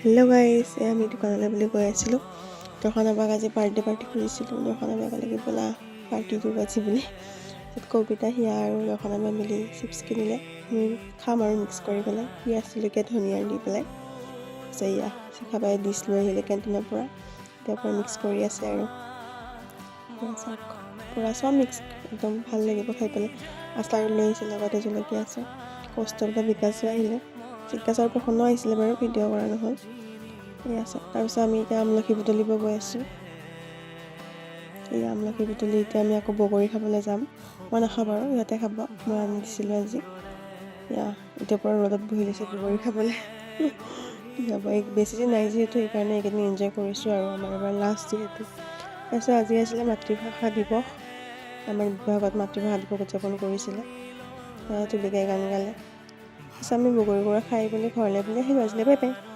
Hello' guys, এই আমি দোকানলৈ বুলি গৈ আছিলোঁ। দৰ্শনাবাক আজি বাৰ্থডে পাৰ্টি খুজিছিলোঁ। দৰ্শনাবাই ক'লে কি ব'লা, পাৰ্টি দিওঁ আজি বুলি। তাৰপিছত কবিতা, হিয়া আৰু দৰ্শনাবাই মিলি চিপছ কিনিলে। আমি খাম আৰু মিক্স কৰি পেলাই, পিঁয়াজ, জলকীয়া, ধনিয়া দি পেলাই। তাৰপিছত এয়া শিখাবাই ডিছ লৈ আহিলে কেণ্টিনৰ পৰা। এতিয়া পূৰা মিক্স কৰি আছে আৰু এয়া চাওক, পূৰা চব মিক্স, একদম ভাল লাগিব খাই পেলাই। আচাৰ লৈ আহিছে, লগতে জলকীয়া আছে। কৌস্তভ দা, বিকাশো আহিলে। বিকাশ আৰু প্ৰসন্ন আহিছিলে বাৰু, ভিডিঅ' কৰা নহ'ল। এয়া চাওক, তাৰপিছত আমি এতিয়া আমলখি বুটলিব গৈ আছোঁ। এই আমলখি বুটলি এতিয়া আমি আকৌ বগৰী খাবলৈ যাম। মই নাখাওঁ বাৰু, ইহঁতে খাব। মই আনি দিছিলোঁ আজি। এয়া এতিয়াৰ পৰা ৰ'দত বহি লৈছে বগৰী খাবলৈ। কি হ'ব, এই বেছি দিন নাই যিহেতু, সেইকাৰণে এইকেইদিন এনজয় কৰিছোঁ আৰু আমাৰ এবাৰ লাষ্ট যিহেতু। তাৰপিছত আজি আছিলে মাতৃভাষা দিৱস। আমাৰ বিভাগত মাতৃভাষা দিৱস উদযাপন কৰিছিলে। তুলিকাই গান গালে। তাৰপিছত আমি বগৰী গুড়া খাই বুলি ঘৰলৈ বুলি আহিলোঁ। আজিলৈ বাই বাই।